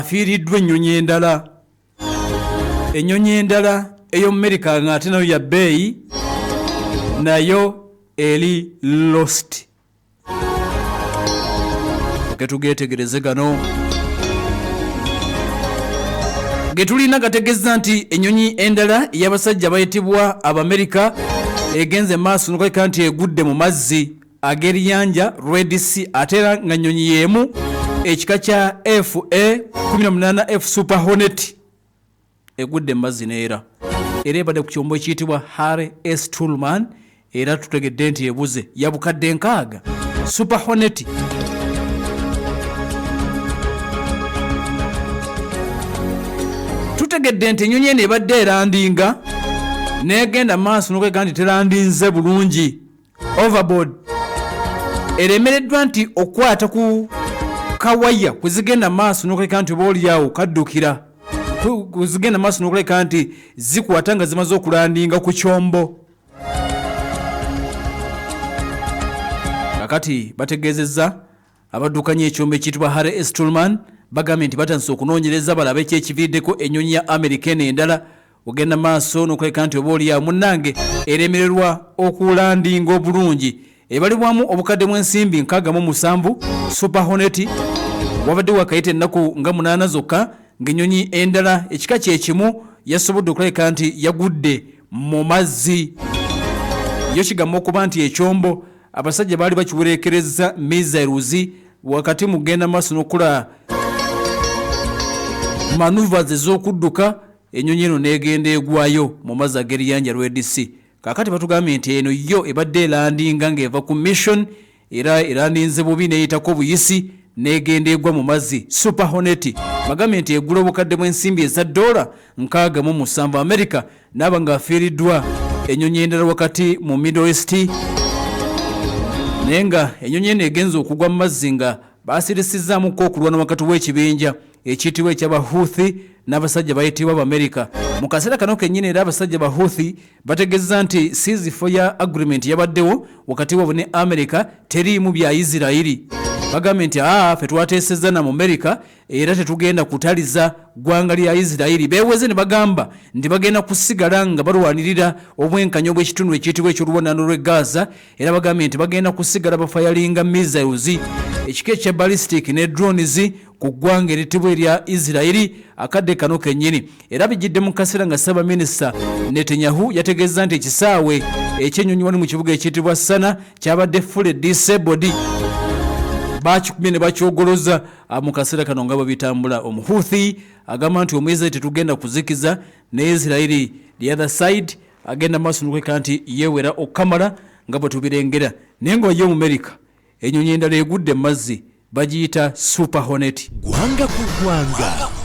Afiiriddwa ennyonyi endala, ennyonyi endala ey'omumerika nga ate nayo ya bbeeyi, nayo eri lost. Getugetegereze gano getulina gategezza nti ennyonyi endala ey'abasajja abayitibwa Abamerika egenze maaso nokulabika nti egudde mu mazzi ag'eriyanja Red Sea, ate era nga nnyonyi y'emu ekika kya FA 18F Super Hornet egudde mu mazzi neera era ebadde ku kyombo ekiyitibwa Harry S Truman, era tutegedde nti ebuze ya bukadde 60 Super Hornet. Tutegedde nti ennyonyi eno ebadde erandinga negenda maaso nokwega nti terandinze bulungi, overboard, eremereddwa nti okukwata ku kawaya kwezigenda maaso nokuleka nti oba oliawo kaddukira kwezigenda maaso nokuleka nti zikwata nga zimaze okulandinga ku kyombo. Kakati bategeezezza abaddukanya ekyombo ekiyitibwa Harry S Truman, bagambye nti batandise okunoonyereza balabe ki ekiviiriddeko ennyonyi ya Amerika eno endala ogenda maaso n'okuleka nti oba oliawo munnange eremererwa okulandinga obulungi. Ebalibwamu obukadde bw'ensimbi 67 Super Hornet. Wabadde wakayita ennaku nga 8 zokka ng'ennyonyi endala ekika kye kimu yasobodde okulabika nti yagudde mu mazzi. Yo kigamba okuba nti ekyombo abasajja baali bakiwereekerezza missiles wakati mu kugenda maaso n'okukola maneuvers ez'okudduka, ennyonyi eno n'egenda egwayo mu mazzi ag'eriyanja Red Sea. Kaakati batugambye nti eno yo ebadde elandinga ng'eva ku mission, era erandinze bubi n'eyitako buyisi n'egenda egwa mu mazzi. Super Hornet bagambye nti egula obukadde bw'ensimbi eza ddoola 67 America, n'aba ng'afiiriddwa ennyonyi endala wakati mu Middle East, naye nga ennyonyi eno egenze okugwa mu mazzi nga baasirisizzaamukko okulwana wakati w'ekibinja ekiyitibwa eky'aba Houthi n'abasajja bayitibwa Abamerika mu kaseera kano kennyini. Era abasajja ba Houthi bategeezezza nti ceasefire agreement yabaddewo wakati waabwe ne Amerika teriimu bya Isirayiri. Bagambye nti aa ffe twateesezza na mu Amerika era tetugenda kutaliza ggwanga lya Isirayiri. Beeweze ne bagamba nti bagenda kusigala nga balwanirira obwenkanya obw'ekitundu ekiyitibwa eky'oluwanano lw'e Gaza, era bagambye nti bagenda kusigala bafayalinga missiles ekika ekya ballistic ne drones ku ggwanga eritibwa erya Isirayiri akadde kano kennyini. Era bijjidde mu kaseera nga Ssaabaminisita Netanyahu yategeezza nti ekisaawe ekyennyonyi wali mu kibuga ekiyitibwa Sana kyabadde fully disabled, bakikubye ne bakyogoloza. Mu kaseera kano nga bwe bitambula, Omuhuthi agamba nti Omuisirairi tetugenda kuzikiza, ne Isirairi the other side agenda maaso nokuleka nti yeewera okukamala nga bwe tubirengera. Naye nga ye Omumerika ennyonyi endala egudde mu mazzi bagiyita Super Hornet. Ggwanga ku ggwanga.